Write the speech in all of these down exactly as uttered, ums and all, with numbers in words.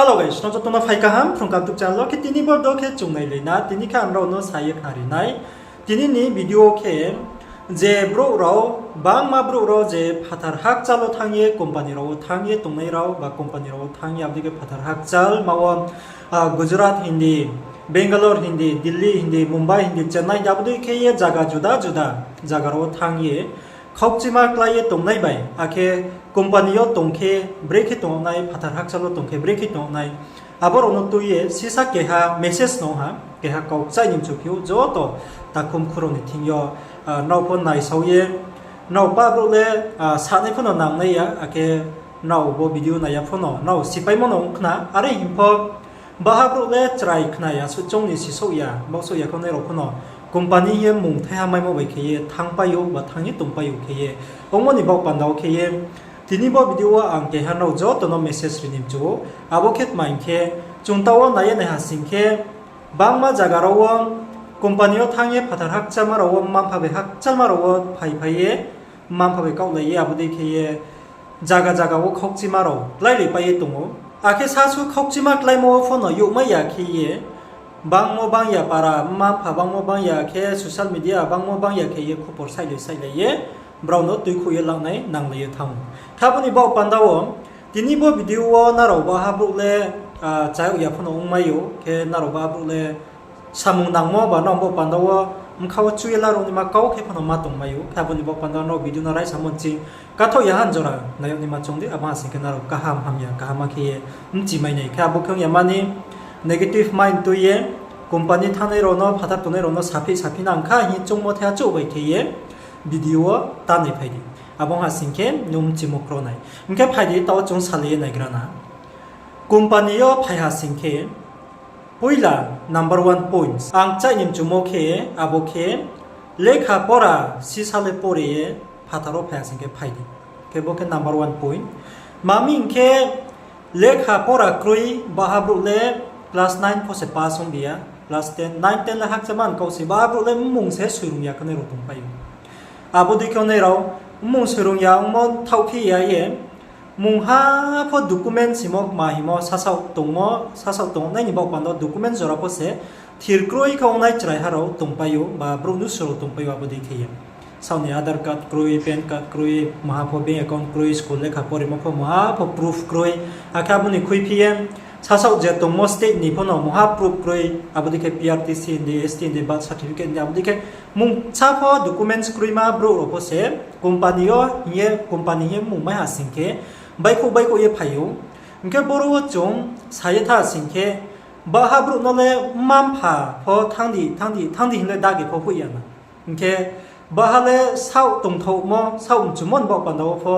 Hello guys, nrao joto no phai kaham Phrung Kang YouTube channel wo. Khe tini bo video khe chung nailai na, tini khe ang nrao no sa ye khnari nai. Tini ni video khe je brouh rao, bangma brouh rao je phathar hakchal wo thanng ye, company rao wo thanng ye tongnai rao, ba company rao wo thanng ye, abo dei khe phathar hakchal ma wo, Gujarat hing di, Bangalore hing di, Delhi hing di, Mumbai hing di, Chennai hing di, abo dei khe ye zaga juda juda zaga rao wo thanng ye khaukchima klái ye tongnai bai, akhe company yo tong khe brekhe tongnai, phathar hakchal wo tong khe brekhe tongnai, abo rao no tui ye sisa keha message no ha, keha kau kchaih ni mchu phi ou joto takhum khurao ni thing yo, nrao pho naisao ye, nrao pa brouh le sanai pho no nangnai ya, akhe nrao bo video nai ya pho no nrao sipaimo no ong khna, are hing pho baha brouh le chrai khna ya, suh choung ni sisouh ya, baohsouh ya khe nai rao pho no company ye mmung thaiha maimo bai khe ye thanngpai ou ba thanng ye tongpai ou khe ye. Ongmo ni baoh panda wo khe ye, tini bo video wo ang keha nrao joto no message ri ni mchu ou. Abo khe tma hing khe, chung taoh wo nai ye naiha sing khe, bangma zaga rao wo company yo thanng ye phathar hakchalma rao wo, mma-mpha bai hakchalma rao wo phaiphai ye, mma-mpha bai kaohlai ye, abo dei khe ye zaga zaga wo khaukchima rao kláilaipai ye tong ou. Akhe sasu khaukchima kláimo wo pho no youhmai ya khe ye, bangmo bang ya para, mma-mpha bangmo bang ya khe, social media bangmo bang ya khe ye khupor saihlai saihlai ye, brao no tuikhouh ye langnai nanglai ye thanng ou. Khe abo ni baoh panda wo, tini bo video wo nrao baha brouh le chayag ya pho no ongmai ou, khe nrao baha brouh le samung nangmo ba nrao bo panda wo bkha wo chu ye la rao naima kau khe pho no ma tongmai ou. Khe abo ni baoh panda wo nrao video no raisamo nching kathaoh ya han jora nai yag naima choung di, abo ha sing khe nrao kaham hamya kaham ma khe ye mchimai nai. Khe abo khe ong ya mani negative mind tui ye company thanngnai rao no, phathar tongnai rao no saphi saphi nang kha hing choungmo thaiha chouh bai khe ye video wo ta nai phai di. Abo ha sing khe nung mchimo kro nai. Hing khe phai di, taoh chung salai ye naigra na. Company yo phai ha sing khe, poila number one points ang kchaih ni mchumo khe, abo khe lekha pora sisa le pore ye phathar wo phai ha sing khe phai di. Khe bo khe number one point. Mami hing khe lekha pora kroi baha brouh le class nine pho se pass ong di ya, class ten, nine, ten le hakcha man kau se, baha brouh le mmung se soirung ya khe nai rao tongpai ou. Abo dei khe nai rao mmung soirung ya ongmo thaohphi ya ye, mungha pho document simo kma himo sasaoh tongmo, sasaoh tongnai ni baoh panda wo document jora pho se thir kroi khe ongnai chraiha rao tongpai ou, ba brouh nusu rao tongpai ou, abo dei khe ye. Saoh ni Aadhaar card kroi, PAN card kroi, mungha pho bank account kroi, school lekha porimo pho mungha pho proof kroi. Akhe abo ni khuiphi ye, sasaoh je tongmo state ni pho no mungha proof kroi, abo dei khe PRTC hing di, ST hing di, birth certificate hing di, abo dei khe mungsa pho documents kroima brouh rao pho se company yo hing ye, company hing ye mmung mai ha sing khe baihkhouh baihkhouh ye phai ou. Hing khe boro wo chung sa ye tha sing khe, baha brouh no le mma-mpha pho thanng di, thanng di, thanng di hing le dagi pho hoih ya na. Hing khe baha le saoh tongthaohmo, saoh mchumo ni baoh panda wo pho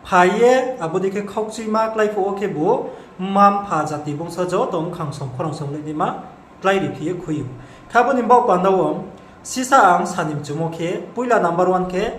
phai ye, abo dei khe khaukchuima klái phuh wo khebu mma-mpha jati bungsa joto bkhang som khorang som le naima kláiri phi ye khui ou. Khe abo ni baoh panda wo sisa ang sa ni mchumo khe, poila number one khe,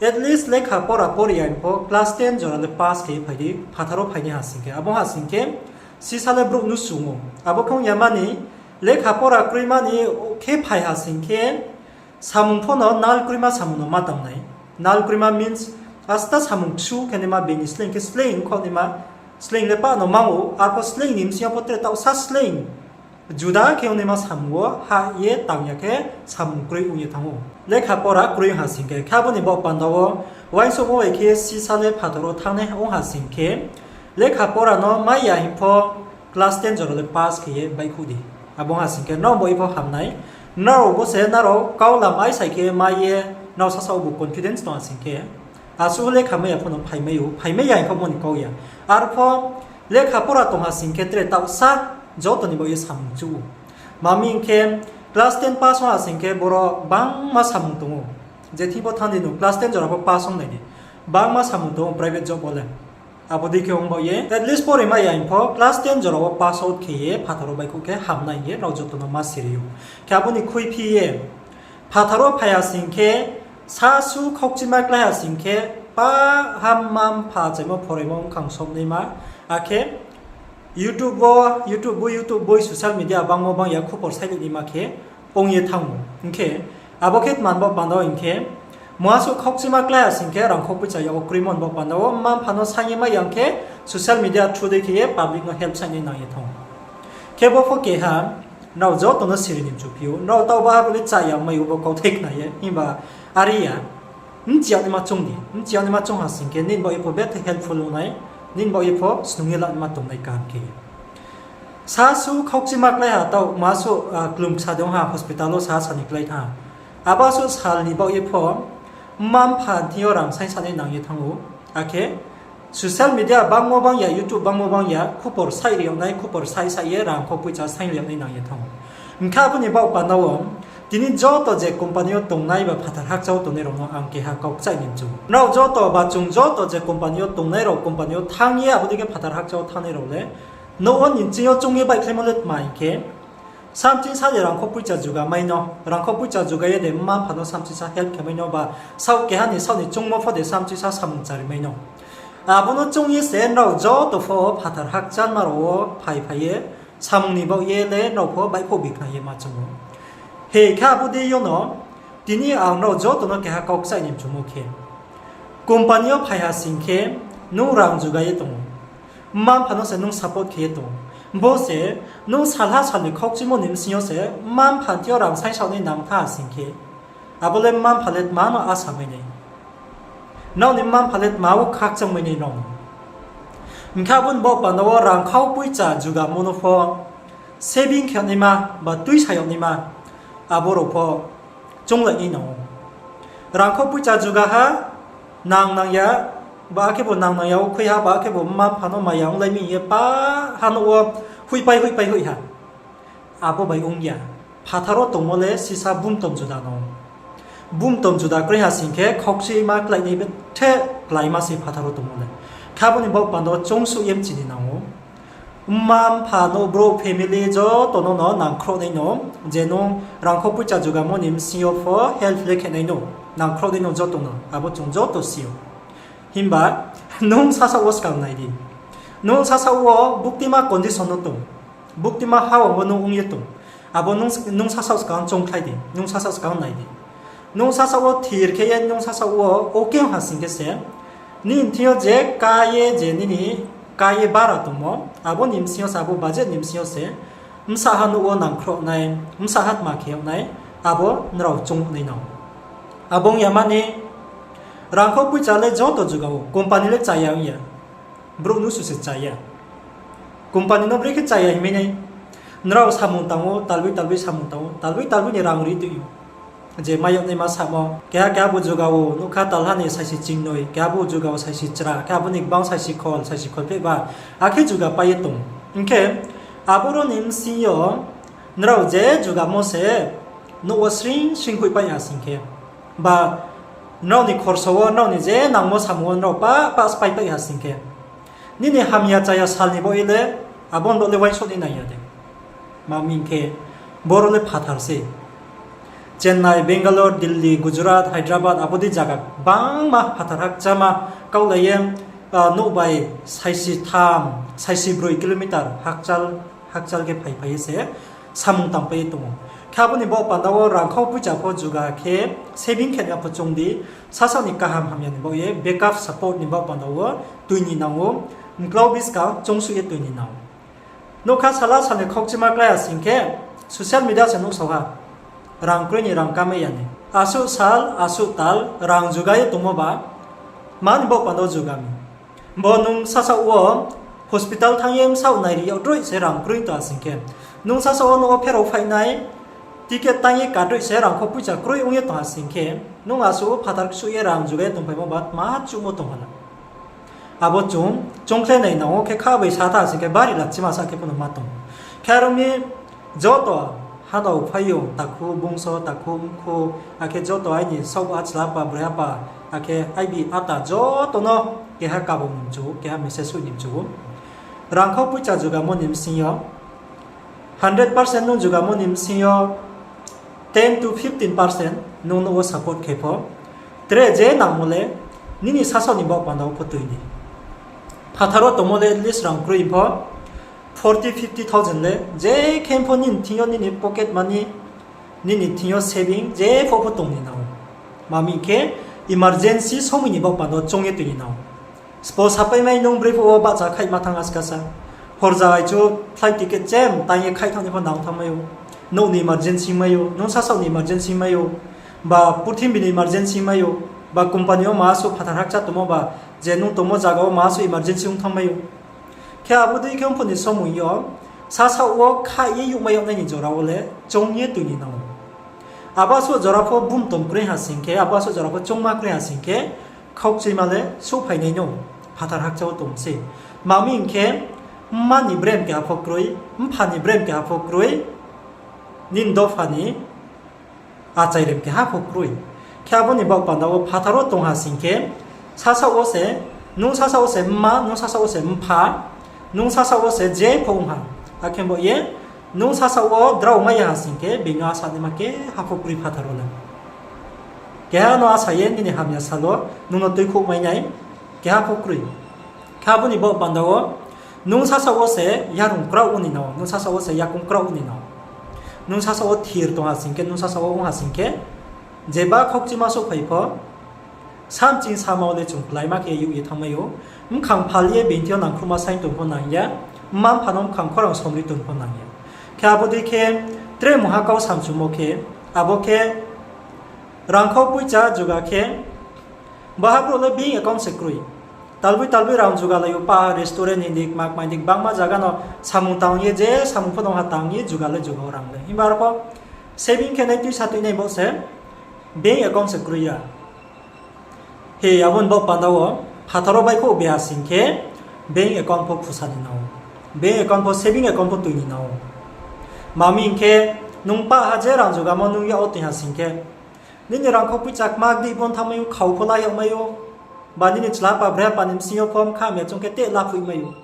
at least lekha pora pori ya ni pho class ten jora le pass khe ye phai di, phathar wo phainai ha sing khe. Abo ha sing khe sisa le brouh nusu ong ou. Abo khe ong ya mani, lekha pora kroima ni khe phai ha sing khe, samung pho no nal kroima samung no ma tang nai. Nal kroima means, asta samung ksu khe naima, bini sleing khe sleing ongkhaoh naima, sleing le pah no mang ou, arpho sleing ni bsing yo pho tre taohsa sleing juda khe ong naima samung wo hah ye tang ya khe samung kroi ong ye thanng ou. Lekha pora kroi ha sing khe, khe abo ni baoh panda wo uaingsouhmo bai khe sisa le phathar wo thanngnai ong ha sing khe, lekha pora no mai ya hing pho class ten jora le pass khe ye baihkhouh di. Abo ha sing khe nrao bo ye pho ham nai. Nrao bo se nrao kau lam aisai khe mai ye, nrao sasaoh bo confidence tong ha sing khe, asuh lekha mai ya pho no phaimai ou, phaimai ya hing khe omo ni kau ya. Arpho lekha pora tong ha sing khe tre taohsa joto ni baoh ye samung chu ou. Mami hing khe class ten pass ong ha sing khe boro bangma samung tong ou. Je thing pho thanng di nung, class ten jora pho pass ong nai di. Bangma samung tong ou private job wo le. Abo dei khe ong baoh ye, at least pori mai ya hing pho class ten jora wo pass out khe ye phathar wo baihkhouh khe ham nai hing ye nrao joto no ma siri ou. Khe abo ni khuiphi ye, phathar wo phai ha sing khe, sasu khaukchuima klái ha sing khe, pa ha mma-mpha achaimo phoraimo bkhang som naima, akhe YouTube wo, YouTube boi, YouTube boi, social media bangmo bang ya khupor sailai naima khe ong ye thanng ou. Hing khe abo khe tma ni baoh panda wo hing khe, Muha suh khaukchima klái ha sing khe rangkhou poicha yag wo kroimo ni baoh panda wo mma mpha no saing ye mai ya khe social media through dei khe ye public no help saing nai nang ye thanng ou. Khe bo pho keha, nrao joto no siri ni mchu phi ou, nrao taoh ba abo le chaya mai ou bo kauthai khna ye, himba are ya, bchi yag naima choung di, bchi yag naima choung ha sing khe nini baoh ye pho bethe helpful ong nai, nini baoh ye pho snung ye la naima tongnai kaham khe. Sa suh khaukchima klái ha taoh ma suh, klum ksa de ong ha hospital wo sa sa ni klái thanng ha. Abo suh sal ni baoh ye pho mma mpha thing yo rang saing sa nai nang ye thanng ou. Akhe social media bangmo bang ya, YouTube bangmo bang ya, khupor saih ri yag nai, khupor saih saih ye rangkhou poicha saing ri yag nai nang ye thanng ou. Hing khe abo ni baoh panda wo, tini joto je company yo tongnai ba phathar hakcha wo tongnai rao no ang keha kau kchaih ni mchu ou. Nrao joto ba chung joto je company yo tongnai rao company yo thanng ye abo dei khe phathar hakcha wo thanngnai rao le, nouh wo ni ching yo choung ye baihkhlaimo le tma hing khe, samching sa de rangkhou poicha juga mai no, rangkhou poicha juga ye de mma mpha no samching sa help khe mai no ba, saoh keha ni saoh ni choungmo pho de samching sa samung chari mai no. Abo no choung ye se nrao joto pho phathar hakchalma rao wo phai phai ye, samung ni baoh ye le nrao pho baihkhouh bikhna ye ma choung ou. He khe abo dei yo no, tini ang nrao joto no keha kau kchaih ni mchumo khe, company yo phai ha sing khe, nung rang juga ye tong ou. Mma mpha no se nung support khe ye tong ou. Bo se, nung salha sal ni khaukchimo ni bsing yo se, mma mpha thing yo rang saing saoh nai nang tha ha sing khe, abo le mma mpha le tma no asa mai nai? Nrao ni mma mpha le tma wo khakchang mai nai nrao no? Hing khe abo ni baoh panda wo rangkhou poicha jugamo no pho saving khe naima ba tuisa yag naima, abo rao pho chounglai nai nang ou. Rangkhou poicha juga ha, nang nang ya, ba akhe bo nang nang ya wo khui ha, ba akhe bo mma mpha no maya onglai mi hing ye pa ha nouh wo hoihpai hoihpai hoih ha. Abo bai ong ya. Phathar wo tongmo le sisa bumtom juda no. Bumtom juda kroi ha sing khe khaukchima kláinai bethe kláima se phathar wo tongmo le. Khe abo ni baoh panda wo choungsuh ye mchi ni nang ou. Mma mpha no brouh family joto no no nangkhrouh nai no, je nung rangkhou poicha jugamo ni bsing yo pho help le khe nai no, nangkhrouh nai no joto no, abo chung joto si ou. Himba nung sasaoh wo skang nai di. Nung sasaoh wo buktima condition no tong, buktima hawang wo nung ong ye tong, abo nung, nung sasaoh skang choungkhlai di, nung sasaoh skang nai di. Nung sasaoh wo thir khe ye nung sasaoh wo okay ong ha sing khe se, nini thing yo je ká ye je nini ká ye bara tongmo, abo ni bsing yo se, abo budget ni bsing yo se, bsahha nouh wo nangkhrouh nai, bsahha tma khe yag nai, abo nrao choung nai nang. Abo ong ya mani, rangkhou poicha le joto juga ou, company le chaya ong ya. Brouh nusu se chaya. Company no brekhe chaya hingmai nai? Nrao samung tang ou, talboi talboi samung tang ou, talboi talboi ni rang ri tui ou. Je mai yag naima samo, keha keha bo juga ou, nougkha talha ni saisi chingnoi, keha bo juga ou saisi chra, keha bo ni gbang saisi khol, saisi khol pheh ba, akhe juga pai ye tong. Hing khe, aboro ni bsing yo, nrao je jugamo se, nouh wo sring sring hoihpai ha sing khe, ba nrao ni khorsa wo, nrao ni je nangmo samung wo nrao pah pah spaipai ha sing khe, nini hamya chaya sal ni baoh ye le, abo ni baoh le uaingsouh ni nai ya de? Ma mi hing khe, boro le phathar se. Chennai, Bangalore, Delhi, Gujarat, Hyderabad, abo dei zaga gbangma phathar hakchama kaulai ye, nouh bai saisi tham, saisi broi kilometer hakchal, hakchal khe phai phai ye se samung tangpai ye tong ou. Khe abo ni baoh panda wo rangkhou poicha pho juga khe saving khe ya pho choung di, sasaoh ni kaham hamya ni baoh ye backup support ni baoh panda wo tui ni nang ou, mklau buskang choungsuh ye tui ni nang ou. Nougkha sala sal ni khaukchima klái ha sing khe, social media se nuhsao ha. Rang kroi ni rang kamai ya ni. Asuh sal, asuh tal, rang juga ye tongmo ba, tma ni baoh panda wo juga mi? Bo nung sasaoh wo hospital thanng ye bsaoh nairi yag droih se rang kroi tong ha sing khe, nung sasaoh wo nouh wo pherao phai nai, ticket tang ye kadroih se rangkhou poicha kroi ong ye tong ha sing khe, nung asuh wo phathar ksuh ye rang juga ye tongphaimo ba tma chuhmo tong ha na? Abo chung choungkhlai nai nang ou, khe kha bai sa tha sing khe bari lachima sa khe pho no ma tong. Khe aro mi joto hanao phaiyong, takhu bungso, takhu mkhu, akhe joto aini saoh achla apa, broi apa, akhe aibi ata joto no keha kabung ni mchu ou, keha message hoih ni mchu ou. Rangkhou poicha jugamo ni bsing yo, hundred percent nung jugamo ni bsing yo, ten to fifteen percent nung nouh wo support khe pho, tre je nangmo le nini sasaoh ni baoh panda wo pho tui di. Phathar wo tongmo le at least rang kroi pho, forty, fifty thousand le je khe pho nini thing yo nini pocket money, nini thing yo saving je pho pho tong ni nang ou. Ma mi hing khe, Emergency somoi ni baoh panda wo choung ye tui ni nang ou. Sbo sapai mai nung broi phuh wo bahcha khaihma thanng askasa. Horja aichu flight ticket chem tang ye khaih thanng ni pho nang thanngmai ou. Nouh ni emergency mai ou, nung sasaoh ni emergency mai ou, ba purthimbi ni emergency mai ou, ba company wo ma asuh phathar hakcha tongmo ba, je nung tongmo zaga wo ma asuh emergency ong thanngmai ou. Khe abo dei khe ongphuh ni somoi yo, sasaoh wo khaih ye youhmai yag nai ni jora wo le choung ye tui ni nang ou. Abo asuh jora pho bumtom kroi ha sing khe, abo asuh jora pho choungma kroi ha sing khe, khaukchuima le souhphai nai no, phathar hakcha wo tong se. Tma hing khe, mma ni brem keha pho kroi, mpha ni brem keha pho kroi, nini dopha ni achai rem keha pho kroi. Khe abo ni baoh panda wo phathar wo tong ha sing khe, sasaoh wo se, nung sasaoh wo se mma, nung sasaoh wo se mpha, nung sasaoh wo se je pho ong ha. Akhe bo ye, nung sasaoh wo drao mai ya ha sing khe, being no asa naima keha pho kroi phathar wo le. Keha no asa ye nini hamya sal wo nung no tuikhouh mai nai, keha pho kroi. Khe abo ni baoh panda wo, nung sasaoh wo se yarung kraoh wo ni nang ou, nung sasaoh wo se yakoung kraoh wo ni nang ou. Nung sasaoh wo thir tong ha sing khe, nung sasaoh wo ong ha sing khe, jeba khaukchuima souhphai pho, samching sama wo le chung kláima khe youh ye thanngmai ou. Bkhang phal ye being thing yo nangkhruhma saing tong pho nang ya, mma mpha no bkhang khorang somri tong pho nang ya. Khe abo dei khe, tre mungha kau samchumo khe, abo khe rangkhou poicha juga khe, baha brouh le bank account se kroi. Talboi talboi rang jugalai ou, pa restaurant ni dik, mak mai dik, bangma zaga no samung tang ye, je samung pho nong ha tang ye, juga le juga ou rang le. Himba aro pho saving khe nai tuisa tuinai bo se bank account se kroi ya. He, abo ni baoh panda wo, phathar wo baihkhouh bi ha sing khe, bank account pho khusa ni nang ou. Bank account pho, saving account pho tui ni nang ou. Tma hing khe, nung pah ha je rang jugamo nung yak wo tui ha sing khe, nini rangkhou poicha kma dei bon thanngmai ou, khau pho la yagmai ou. Ba nini chlapa brehpa ni bsing yo pho bkha hamya choung khe te laphoihmai ou.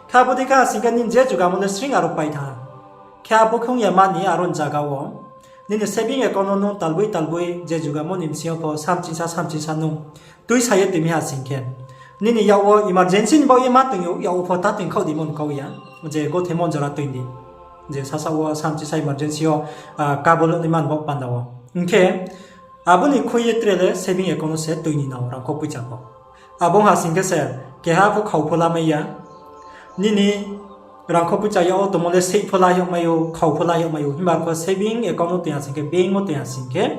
Khe abo dei khe ha sing khe nini je jugamo le sring aro pai thanng ha. Khe abo khe ong ya mani aro ni zaga wo, nini saving account no nung talboi talboi je jugamo ni bsing yo pho samchingsa samchingsa nung tuisa ye tui mi ha sing khe, nini yak wo emergency ni baoh ye ma toing ou, yak wo pho ta toing khaoh di mon kau ya, je gothemo jora toing di. Je sasaoh wo samchingsa emergency yo, ah, kabol ni man baoh panda wo. Hing khe, abo ni khui ye tre le saving account no se tui ni nang ou rangkhou poicha pho. Abo ong ha sing khe se, keha pho khau pho lamai ya. Nini rangkhou poicha yak wo tongmo le seih pho la yagmai ou, khau pho la yagmai ou. Himba arpho saving account no tui ha sing khe, bank wo tui ha sing khe,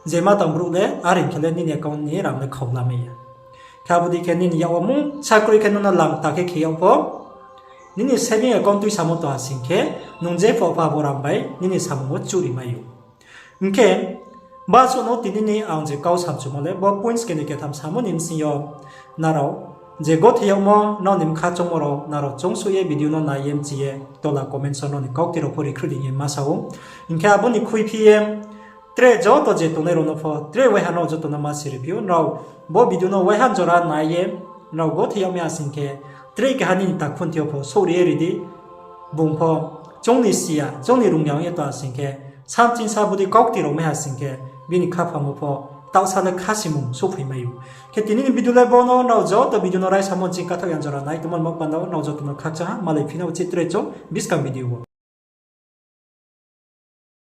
je ma tang brouh le, are hing khe le nini account ni rang le khau lamai ya. Khe abo dei khe nini yak wo mungsa kroi khe nung no langta khe khe yag pho, nini saving account tuisamo tong ha sing khe, nung je pho pha bo rang bai nini samung wo chuhri mai ou. Hing khe, basuh no tini ni ang je kau samchumo le, bo points keni ketham samo ni bsing yo, nrao je gothei yagmo, nrao ni bkha choungmo rao, nrao choungsouh ye video no nai ye mchi ye, tola comment section rao ni kaukti rao pho rikhruh di hing ye ma sa ou. Hing khe abo ni khuiphi ye, tre joto je tongnai rao no pho, tre waiha no joto no ma siri phi ou, nrao bo video no waiha jora nai ye, nrao gothei yag mi ha sing khe, tre keha nini takhunthi yo pho souhri ye ri di, bung pho, chung ni si ya, chung ni rung ya ong ye tong ha sing khe, samchingsa bodei kaukti rao mai ha sing khe, bini khaphang wo pho, taohsa le khasimung souhphai mai ou. Khe tini ni video le bo no, nrao joto video no raisamo ching kathaoh ya jora nai tongmo ni baoh panda wo, nrao joto no khakchang ha, malai phi na uchih tre chung, buskang video wo.